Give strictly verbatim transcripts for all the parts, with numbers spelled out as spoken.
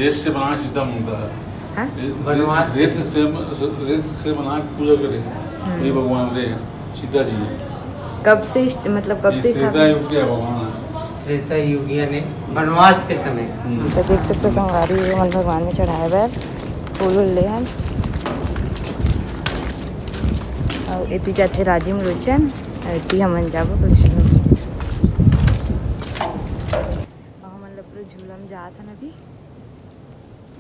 रेत से बना सीता मानता है। हाँ? रे-, बनवास रेत से, रेत से बना के पूजा करे, हम्म। वही भगवान रे, सीता जी। कब से इस-, मतलब, कब ये से स्थापना? त्रेता युग के भगवान है। त्रेता युग यानी बनवास के समय। हम्म। तो देख सकते हो संगवारी, ये मन भगवान में चढ़ाए बर फूल उल ले हन। अउ एती जाथे राजिम लोचन, अउ एती हमन जाबो कृष्ण। अउ हमन ल पूरा झूला में जात हन अभी।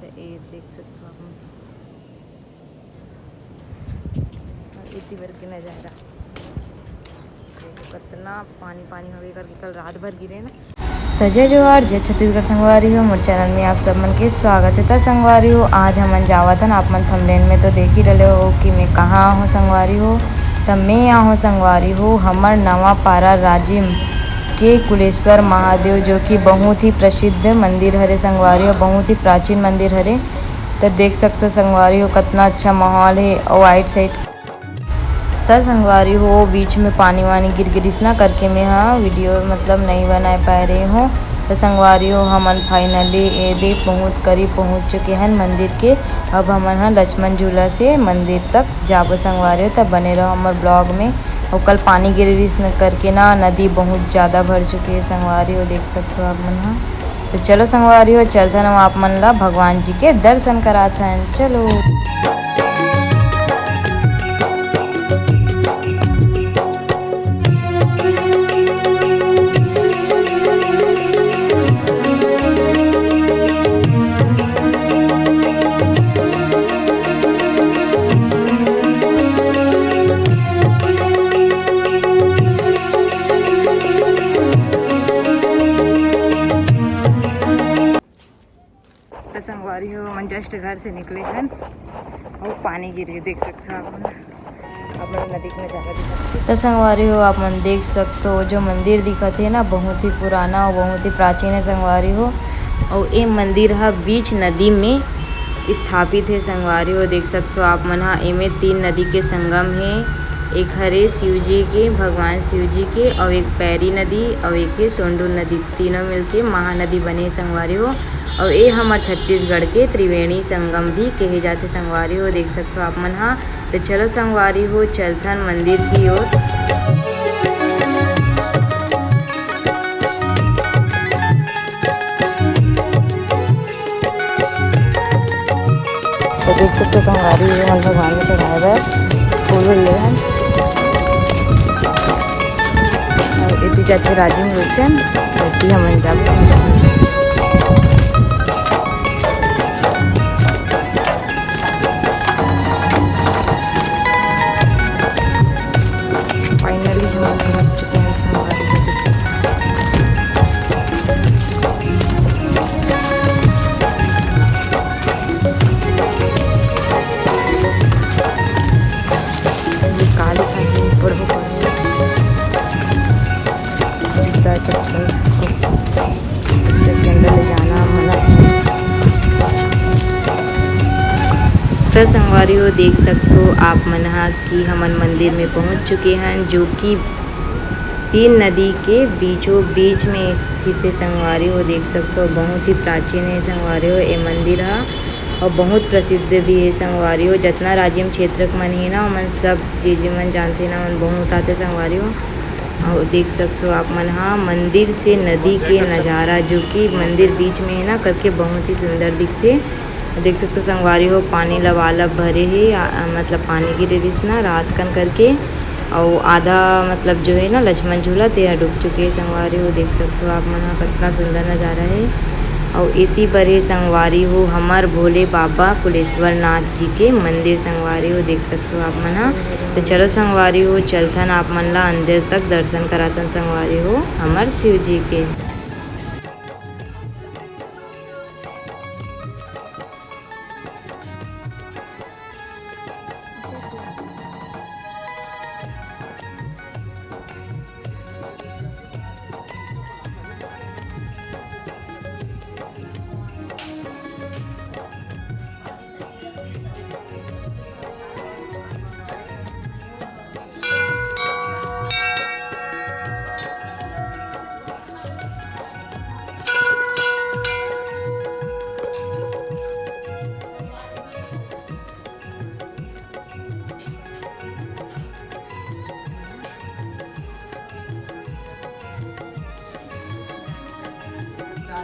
त ए देख सकथो आप मन। अउ एती बर के नजारा। देखो कतना पानी पानी हवे करके कल रात भर गिरे ना। त जय जोहार, जय छत्तीसगढ़ संगवारी हो, मोर चैनल में आप सब मन के स्वागत है। त संगवारी हो, आज हमन जावत हन, आप मन थंबनेल में तो देख ही डले हो कि मैं कहाँ आहूँ संगवारी हो। त मैं आहूँ संगवारी हो हमर नवा पारा राजिम के कुलेश्वर महादेव, जो कि बहुत ही प्रसिद्ध मंदिर हरे संगवारी हो, बहुत ही प्राचीन मंदिर हरे। त देख सकथो संगवारी हो कतना अच्छा माहौल हे। अउ आइट साइड त संगवारी हो, बीच में पानी वानी गिर गिरिस ना करके मैं हा वीडियो मतलब नहीं बनाए पाए रहे हूँ। त संगवारी हो, हमन finally ए दे बहुत करीब पहुँच चुके हन मंदिर के। अब हमन हा लक्ष्मण झूला से मंदिर तक जाबो संगवारी हो, त बने रहो हमर ब्लॉग में। अउ कल पानी गिर रिहिस न करके ना नदी बहुत ज़्यादा भर चुके हे संगवारी हो, देख सकते हो आप मन हा। तो चलो संगवारी हो, चलथन हम आप मन ला भगवान जी के दर्शन कराथन। चलो। त संगवारी हो, हमन just घर से निकले हन अउ पानी गिर गे, देख सकथो आप मन। आप मन नदी के नजारा दिखत हे। त संगवारी हो, आप मन देख सकथो, जो मंदिर दिखत हे ना, बहुत ही पुराना अउ बहुत ही प्राचीन हे संगवारी हो। अउ ए मंदिर ह बीच नदी में स्थापित हे संगवारी हो। देख सकथो आप मन ह, एमे तीन नदी के संगम हे। एक हरे शिव जी के, भगवान शिव जी के, अउ एक पैरी नदी, अउ एक हे सोंडू नदी। तीनों मिलके महानदी बने हे संगवारी हो। अउ ए हमर छत्तीसगढ़ के त्रिवेणी संगम भी कहे जाथे संगवारी हो, देख सकथो आप मन हा। तो चलो संगवारी हो, चलथन मंदिर की ओर। तो देख सकते हो संगवारी, ये मन भगवान में चढ़ाए बर फूल उल ले हन। अउ एती जाथे राजिम लोचन, एती हमन जाबो। Finally हमन पहुंच चुके हैं संगवारी हो। ये काली खाली बड़ो बड़ो जूता चप्पल को अंदर ले जाना मना है। तो संगवारी हो, देख सकथो आप मन हा कि हमन मंदिर में पहुंच चुके हैं, जो कि तीन नदी के बीचों बीच में स्थित हे संगवारी हो। देख सकथो, बहुत ही प्राचीन हे संगवारी हो ए मंदिर हा, अउ बहुत प्रसिद्ध भी हे संगवारी हो। जतना राजिम क्षेत्र के मन हे ना, ओमन सब जे जे मन जानथे ना, ओमन बहुत आथे संगवारी हो। अउ देख सकथो आप मन हा मंदिर से नदी के नजारा, जो कि मंदिर बीच में हे ना, करके बहुत ही सुंदर दिखथे। देख सकथो संगवारी हो, पानी लबालब भरे हे, आ, मतलब पानी गिरे रिहिस ना रात कन करके, अउ आधा मतलब जो हे ना लक्ष्मण झूला, तेहा डूब चुके हे संगवारी हो। देख सकथो आप मन हा कतना सुंदर नजारा हे। अउ एती बर हे संगवारी हो हमर भोले बाबा कुलेश्वर नाथ जी के मंदिर संगवारी हो, देख सकथो आप मन हा। तो चलो संगवारी हो, चलथन आप मन ला अंदर तक दर्शन कराथन संगवारी हो हमर शिव जी के।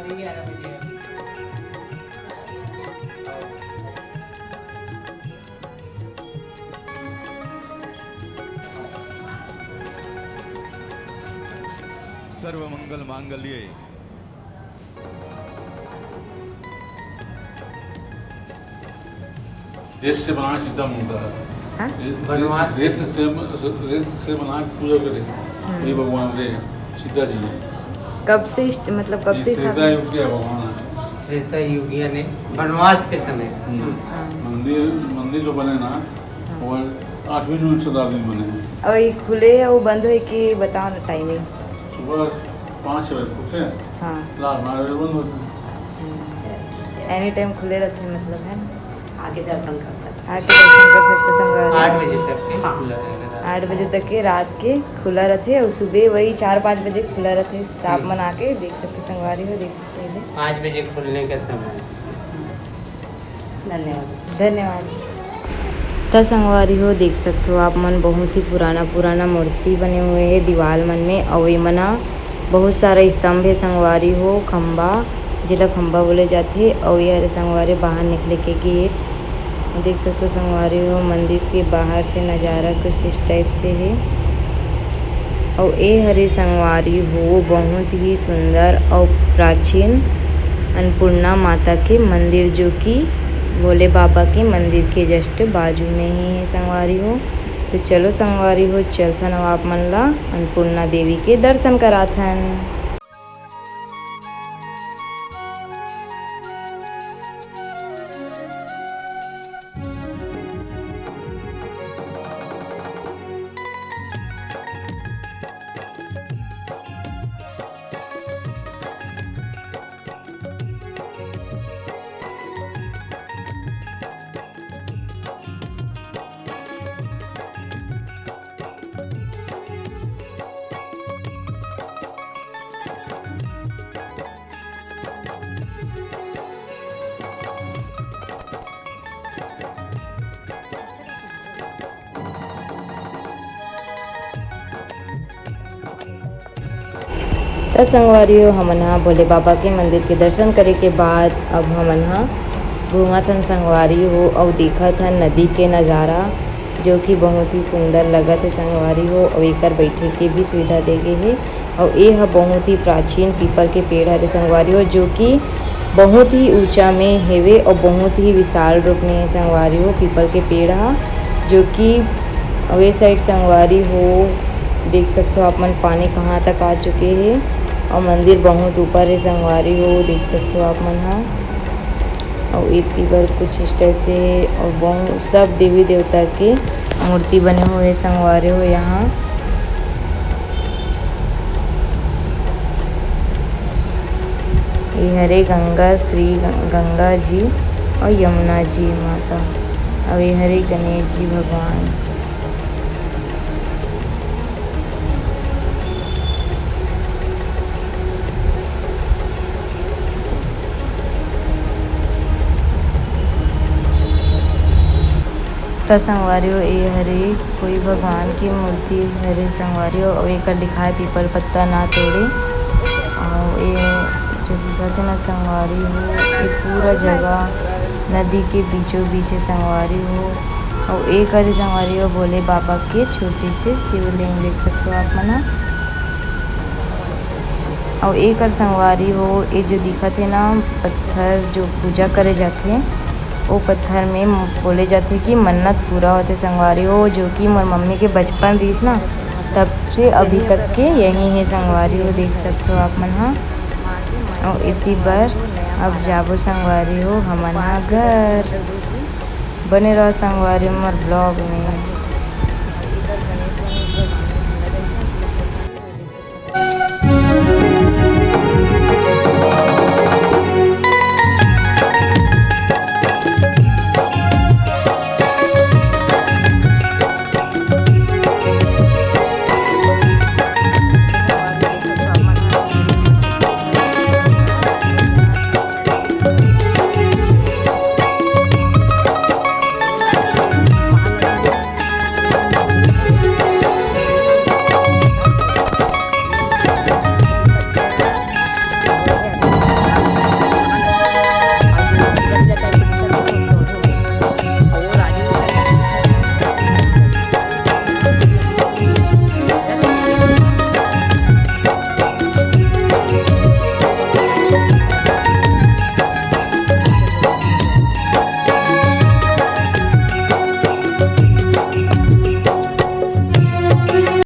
सर्व मंगल मांगल्ये। रेत से बना सीता मूर्ति है। हाँ? रेत, बनवास। रेत से, रेत से बना के पूजा करे। हम्म। ये भगवान रे, सीता जी। कब से इस-, मतलब, कब ये से त्रेता स्थापना? युग के भगवान है। त्रेता युगिया ने बनवास के समय। हम्म। हाँ। मंदिर, मंदिर जो बने ना, हाँ। वो आठवीं नौवीं शताब्दी में बने हैं। और ये खुले और बंद होए के बताओ ना timing। सुबह पाँच बजे खुलते हैं। हाँ। रात नौ बजे बंद होते हैं। हम्म। Any time खुले रहते हैं, मतलब, है ना? आके दर्शन कर सकते। आके दर्शन कर सकते संगवारी। आठ बजे तक के हाँ। खुला रहेगा। आठ बजे तक के रात के खुला रहते और सुबह वही चार पाँच बजे खुला रहते, तो आप हम्म। मन आके देख सकते संगवारी हो, देख सकते हैं। पाँच बजे खुलने का समय। धन्यवाद। धन्यवाद। त संगवारी हो, देख सकते हो आप मन, बहुत ही पुराना पुराना मूर्ति बने हुए हैं दीवाल मन में, और ये मना बहुत सारा स्तंभ है संगवारी हो, खंबा, जेला खंबा बोले जाथे। अउ ये हरे संगवारी बाहर निकले के गेट। देख सकते हो संगवारी हो, मंदिर के बाहर के नजारा कुछ इस टाइप से है। अउ ए हरे संगवारी हो, बहुत ही सुंदर अउ प्राचीन अन्नपूर्णा माता के मंदिर, जो कि भोले बाबा के मंदिर के just बाजू में ही है संगवारी हो। तो चलो संगवारी हो, चलथन अउ आप मन ला अन्नपूर्णा देवी के दर्शन कराथन। त संगवारी हो, हमन ह भोले बाबा के मंदिर के दर्शन करे के बाद अब हमन ह घूमत हन संगवारी हो, अउ देखत हन नदी के नजारा, जो कि बहुत ही सुंदर लगत हे संगवारी हो। अउ एकर बैठे के भी सुविधा दे गे हे। अउ ए ह बहुत ही प्राचीन पीपल के पेड़ हरे संगवारी हो, जो कि बहुत ही ऊंचा में हेवे अउ बहुत ही विशाल रूप में हे संगवारी हो, पीपल के पेड़ ह, जो कि अउ ए side संगवारी हो, देख सकते हो आप मन, पानी कहाँ तक आ चुके हे अउ मंदिर बहुत ऊपर हे संगवारी हो, देख सकते हो आप मन ह। अउ एती बर कुछ इस टाइप से हे अउ बहुत सब देवी देवता के मूर्ति बने हुए संगवारी हो यहाँ। ये हरे गंगा, श्री गं-, गंगा जी अउ यमुना जी माता, अउ ये हरे गणेश जी भगवान। त संगवारी हो, ए हरे कोई भगवान के मूर्ति हरे संगवारी हो, अउ एकर लिखाए पीपल पत्ता ना तोड़े। अउ ए जो दिखत हे ना संगवारी हो, ए पूरा जगह नदी के बीचों बीच हे संगवारी हो। अउ एकर संगवारी हो भोले बाबा के छोटे से शिवलिंग देख सकते हो आप मन ह। अउ एकर संगवारी हो, ए जो दिखत हे ना पत्थर जो पूजा करे जाथे, ओ पत्थर में बोले जाथे कि मन्नत पूरा होथे संगवारी हो, जो कि मोर मम्मी के बचपन रहिस ना, तब से अभी तक के यही हे संगवारी हो, देख सकते हो आप मन ह। अउ एती बर अब जाबो संगवारी हो हमन ह घर। बने रहो संगवारी हो मोर vlog में।